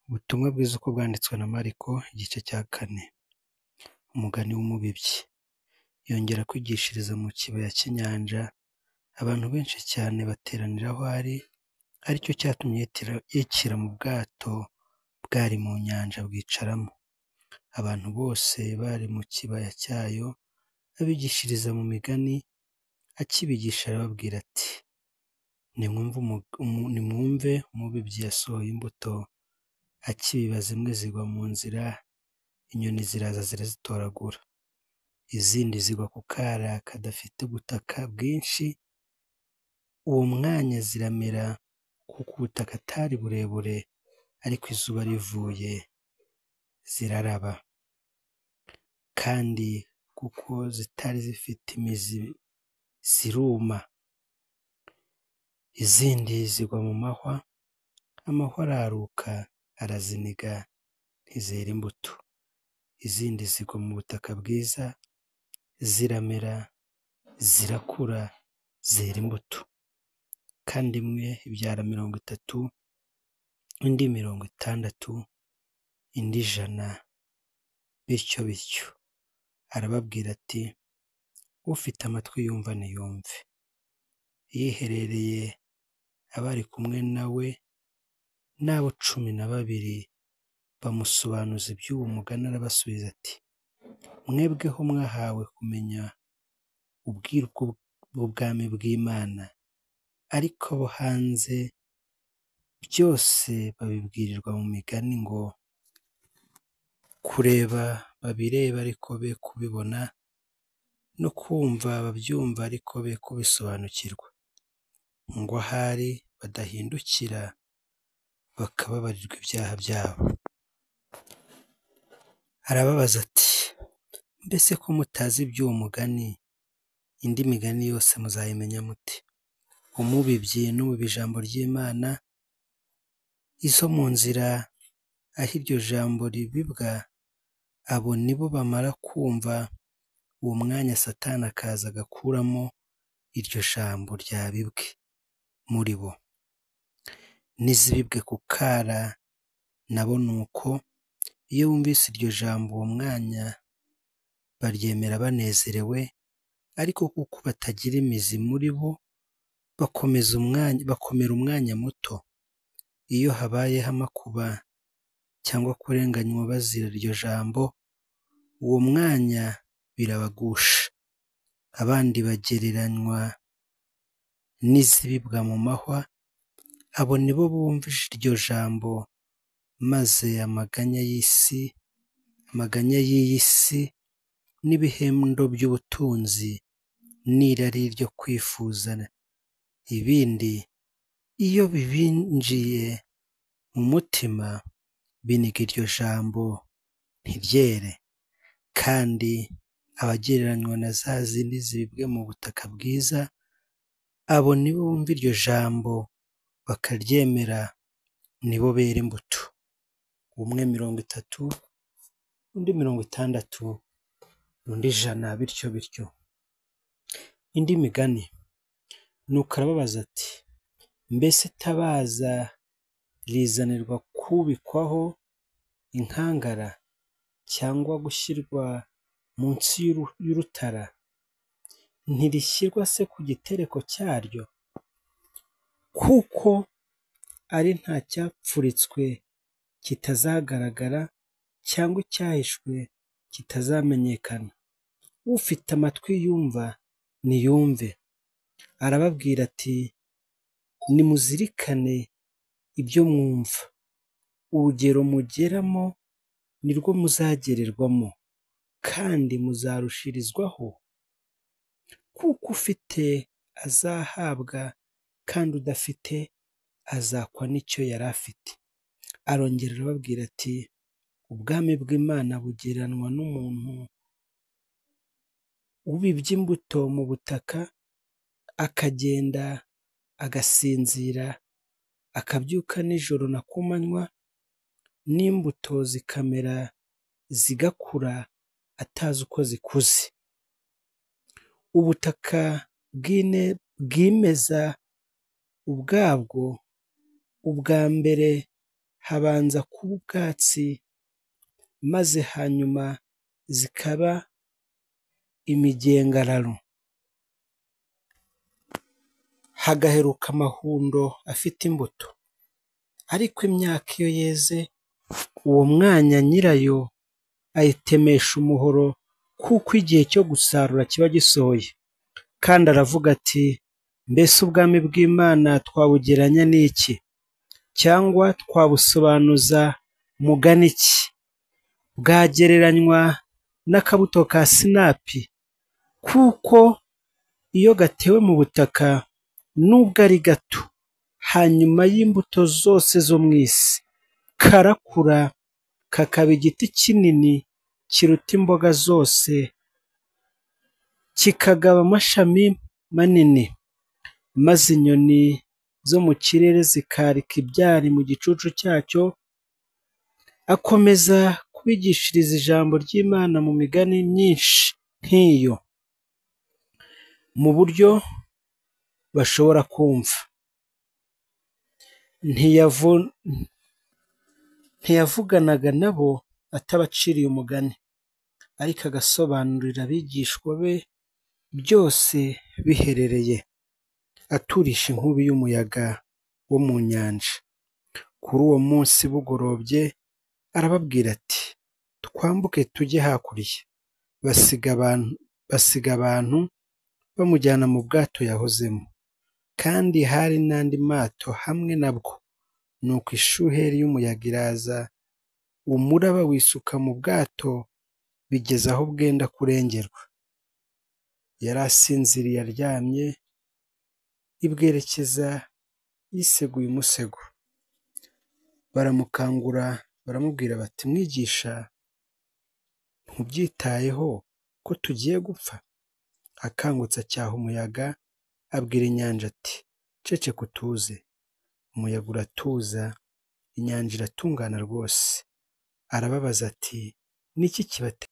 Ubutumwa bwiza uko bwanditswe na Mariko, igice cya 4. Umugani w'umubibyi. Yongera kwigishiriza mu kibaya cy'inyanja, abantu benshi cyane bateranira aho ari, aricyo cyatumye yikira mu bwato bwari mu nyanja bwicaramo. Abantu bose bari mu kibaya cyayo, abigishiriza mu migani, akibigisha arababwira ati: Nimwumve umubibyi yasohoye imbuto, akibiba zimwe zigwa mu nzira, inyoni ziraza zirazitoragura. Izindi zigwa ku kara kadafite ubutaka bwinshi, uwo mwanya ziramera kuko ubutaka atari burebure, ariko izuba rivuye ziraraba. Kandi kuko zitari zifite imizi ziruma. Izindi zigwa mu mahwa, amahwa araruka araziniga ntizera imbuto. Izindi zigwa mu butaka bwiza, ziramera, zirakura, zera imbuto. Kandi imwe ibyara 30, indi 60, indi 100, bityo bityo. Arababwira ati: Ufite amatwi yumva niyumve. Yiherereye abari kumwe na we n'abo 12 bamusobanuza iby'uwo mugani, arabasubiza ati: Mwebweho mwahawe kumenya ubwiru bw'ubwami bw'Imana, ariko abo hanze byose babibwirirwa mu migani, ngo kureba babirebe ariko be kubibona, no kumva babyumva ariko be kubisobanukirwa, ngo ahari badahindukira bakababarirwa ibyaha byabo. Arababaza ati: Mbese ko mutazi iby'uwo mugani, indi migani yose muzayimenya mute? Umubibyi n'ubiba ijambo ry'Imana, izo mu nzira aho iryo jambo ribibwa, abo nibo bamara kumva, uwo mwanya Satani akaza agakuramo iryo jambo ryabibwe muri bo. N'izibibwe ku kara nabo ni uko, iyo bumvise iryo jambo uwo mwanya baryemera banezerewe, ariko kuko batagira imizi muri bo, bakomera umwanya muto. Iyo habayeho amakuba cyangwa kurenganywa bazira iryo jambo, uwo mwanya birabagusha. Abandi bagereranywa n'izibibwa mu mahwa, abo nibo bumva iryo jambo, maze amaganya y'iyi si n'ibihendo by'ubutunzi n'irari ryo kwifuza ibindi, iyo bibinjiye mu mutima biniga iryo jambo ntiryere. Kandi abagereranywa na za zindi zibibwe mu butaka bwiza, abo nibo bumva iryo jambo bakaryemera, nibo bera imbuto. Umwe 30, undi 60, undi 100, bityo bityo. Indi migani. Nuko arababaza ati: Mbese itabaza rizanirwa kubikwaho inkangara, cyangwa gushyirwa munsi y'urutara? Ntirishyirwa se ku gitereko cyaryo? Kuko ari nta cyapfuritswe kitazagaragara, cyangwa icyahishwe kitazamenyekana. Ufite amatwi yumva niyumve. Arababwira ati: Nimuzirikane ibyo mwumva. Urugero mugeramo nirwo muzagererwamo, kandi muzarushirizwaho. Kuko ufite azahabwa, kandi udafite azakwa n'icyo yari afite. Arongera arababwira ati: Ubwami bw'Imana bugereranwa n'umuntu ubibye imbuto mu butaka, akagenda agasinzira, akabyuka nijoro na kumanywa, n'imbuto zikamera zigakura atazi uko zikuze. Ubutaka bwimeza ubwabwo, ubwa mbere habanza kuba ubwatsi, maze hanyuma zikaba imigengararo, hagaheruka amahundo afite imbuto. Ariko imyaka iyo yeze, uwo mwanya nyirayo ayitemesha umuhoro, kuko igihe cyo gusarura kiba gisohoye. Kandi aravuga ati: Mbese ubwami bw'Imana twabugereranya n'iki? Cyangwa twabusobanuza mugani ki? Bwagereranywa n'akabuto ka sinapi, kuko iyo gatewe mu butaka, nubwo ari gato, hanyuma y'imbuto zose zo mu isi, karakura kakaba igiti kinini kiruta imboga zose, kikagaba amashami manini, maze inyoni zo mu kirere zikarika ibyari mu gicucu cyacyo. Akomeza kubigishiriza ijambo ry'Imana mu migani myinshi nk'iyo, mu buryo bashobora kumva. Ntiyavuganaga nabo atabaciriye umugani, ariko agasobanurira abigishwa be byose biherereye, aturisha inkubi y'umuyaga wo mu nyanja. Kuri uwo munsi bugorobye arababwira ati: Twambuke tujye hakurya. Basiga abantu bamujyana mu bwato yahozemo, kandi hari n'andi mato hamwe nabwo. Nuko ishuheri y'umuyaga iraza, umuraba wisuka mu bwato bigeza aho bwenda kurengerwa. Yari asinziriye aryamye, ibwerekeza yiseguye umusego. Baramukangura baramubwira bati: Mwigisha, ntubyitayeho ko tugiye gupfa? Akangutse acyaha umuyaga, abwira inyanja ati: Ceceka utuze. Umuyaga uratuza, inyanja iratungana rwose. Arababaza ati: Ni iki kibateye?